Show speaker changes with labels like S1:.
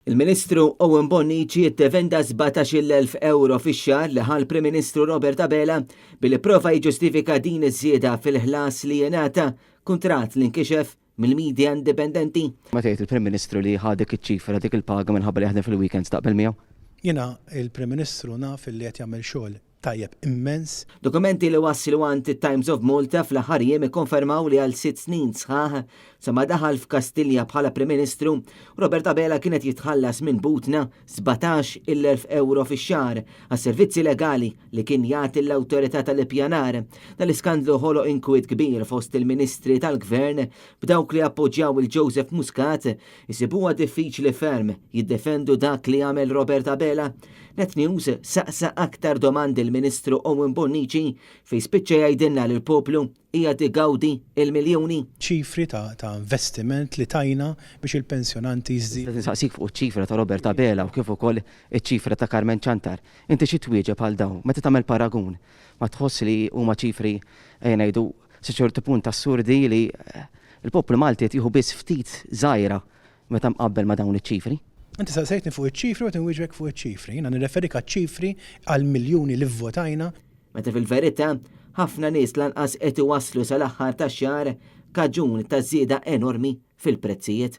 S1: Il-Ministru Owen Bonnici jiddefenda 17,000 ewro fix-xahar li ħa l-Prim Ministru Robert Abela billi prova jiġġustifika din iż-żieda fil-ħlas li jingħata, kuntratt li nkixef mill-media indipendenti.
S2: Meta jgħid il-Prim Ministru li ħa dik iċ-ċifra, dik il-paga minħabba li jaħdem fil-weekends taqbel miegħu?
S3: Jiena il-Prim Ministru naf li qed jagħmel xogħol tajjeb immens.
S1: Dokumenti li waslu għand it-Times of Malta fl-aħħar jiem ikkonfermaw li għal 6 snin sħaħ sa ma daħal f'Kastilja bħala Prim Ministru, Robert Abela kien qed jitħallas minn butna 17,000 euro fix-xahar għas-servizzi legali li kien jagħti l-awtorità tal-ippjanar. Dal-iskandlu ħoloq inkwiet kbir fost il-ministri tal-gvern, b'dawk li appoġġjaw il-Joseph Muscat isibuha diffiċli ferm jiddefendu dak li għamel Robert Abela. Net News saqsa aktar domandi l-Ministru Owen Bonnici, fejn spiċċa jgħidilna li l-poplu qiegħed igawdi il-miljuni.
S3: Ċifri ta' investiment li tajna biex il-pensjonanti jżid.
S2: Nsaqsik fuq iċ-ċifra ta' Robert Abela u kif ukoll iċ-ċifra ta' Carmen Ciantar. Inti xi twieġeb għal dawn? Meta tagħmel paragun, ma tħoss li huma ċifri, ejja ngħidu, sa ċertu punt assurdi li il-poplu Malti qed jieħu biss ftit żgħira meta mqabbel ma' dawn iċ-ċifri?
S3: Inti saqsejtni fuq iċ-ċifri u qed inwieġbek fuq iċ-ċifri. Jiena nirreferik għaċ-ċifri għal miljuni li vvotajna.
S1: Meta fil-verità, ħafna nies lanqas qed iwasslu sal-aħħar tax-xahar kaġun ta' żieda enormi fil-prezzijiet.